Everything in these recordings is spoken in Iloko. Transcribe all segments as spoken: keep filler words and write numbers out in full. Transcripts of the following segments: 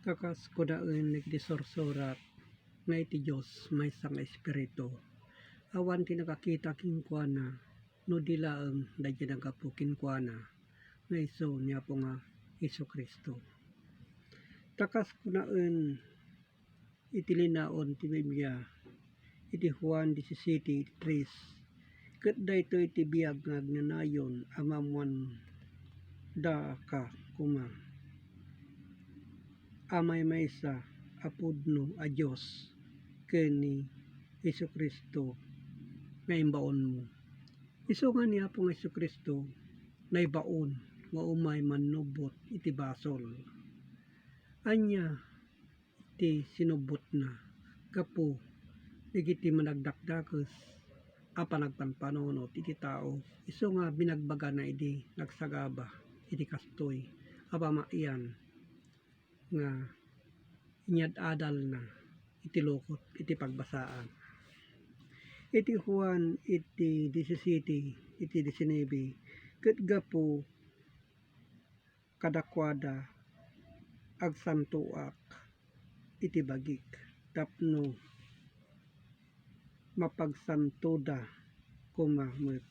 Ta kas kunaen dagiti sursurat nga iti Dios maysa nga Espiritu, awan ti nakakita kenkuana no di laeng daydi naggapu kenkuana nga isu ni Apo nga Jesu-Cristo. Ta kas kunaen iti linaon ti Biblia, iti Juan disisiete tres, ket daytoy ti biag nga agnanayon a maammuandaka koma a maymaysa a pudno a Dios ken ni Jesu-Cristo nga imbaonmo. Isu nga ni Apo nga Jesu-Cristo naibaon nga umay mannubbot iti basol. Ania ti sinubbotna gapu dagiti managdakdakes a panagpanpanunot iti tao, isu nga binagbagana idi nagsagaba iti kastoy a pamayan nga inyad-adalna iti lukot iti pagbasaan. Iti Juan iti disisiete, iti disinebe, ket gapu kadakuada, agsantoak iti bagik tapno mapagsantoda koma met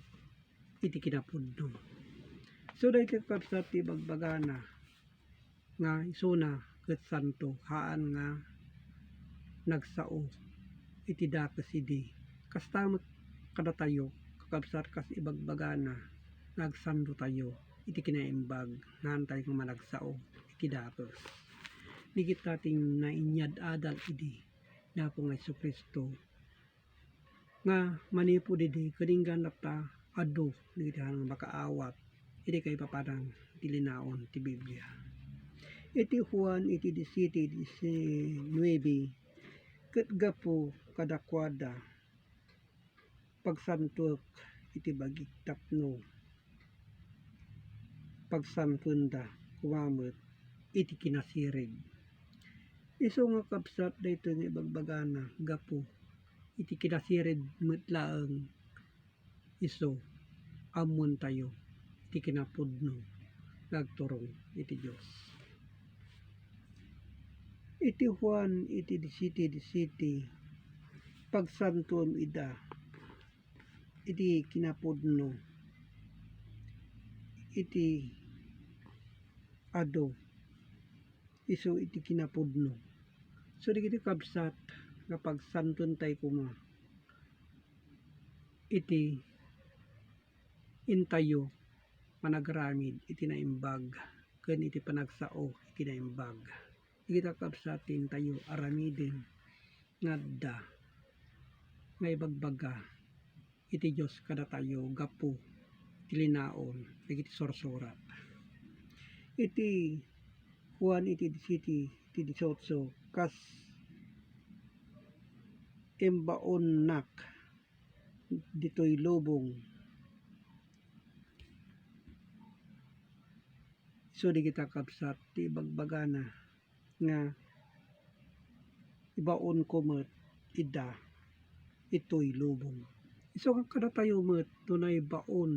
iti kinapudno. So, daytoy, kakabsat, ti ibagbagana nga isuna ket santo, haan nga nagsao iti dakes idi. Kasta met kadatayo, kakabsat, kas ibagbagana nga agsantotayo iti kinaimbag, haantayo nga managsao iti dakes. Dagita ti nainyad-adal idi ni Apo nga Jesu-Cristo, nga manipud idi ket inggana ta adu dagiti haan nga makaawat iti kaipapanan iti linaon ti Biblia. Iti Juan iti disisiete, disinebe, ket gapu kadakuada, pagsantoek iti bagik tapno pagsantoenda koma met iti kinasirib. Isu nga, kabsat, daytoy nga ibagbagana gapu iti kinasirib met laeng isu ammoentayo iti kinapudno nga agturong iti Dios. Iti Juan iti disisiete disisiete, pagsantoem ida iti kinapudno, iti adu isu iti kinapudno. So, dagiti, kabsat, nga pagsantoentayo koma iti intayo panagaramid iti naimbag ken iti panagsao iti naimbag. Dagita, kabsat, ti intayo aramiden nga adda nga ibagbaga iti Dios kadatayo gapu iti linaon dagiti sursurat. Iti Juan iti disisiete, iti dieciocho, kas imbaonnak ditoy lubong. So, dagita, kabsat, ti ibagbagana nga ibaonko met ida itoy lubong. Isu nga kadatayo met no naibaon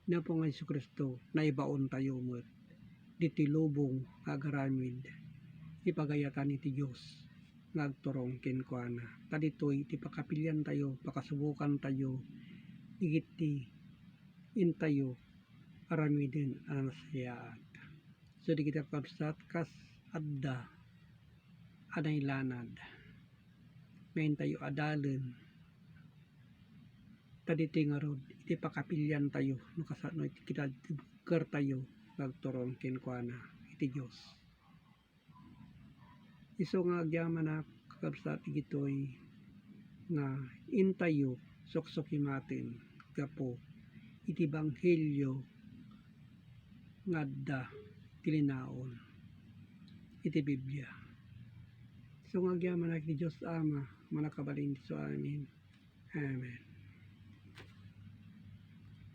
ni Apo nga Jesu-Cristo, naibaontayo met ditoy lubong nga agaramid ipagayatan iti Dios nga agturong kenkuana. Ta ditoy ti pakapiliantayo, pakasubokantayo, dagiti intayo aramiden a nasayaat. So, dagita, kabsat, kas adda a nailanad nga intayo adalen, ta ditoy ngarud iti pakapiliantayo no kasano iti kinatibkertayo nga agturong kenkuana iti Dios. Isu nga agyamanak, kakabsat, dagitoy nga intayo suksukimaten gapu iti ebanghelio nga adda ti linaon iti Biblia. Isu nga agyamanak iti Dios Ama, Mannakabalin iti suamin. Amen.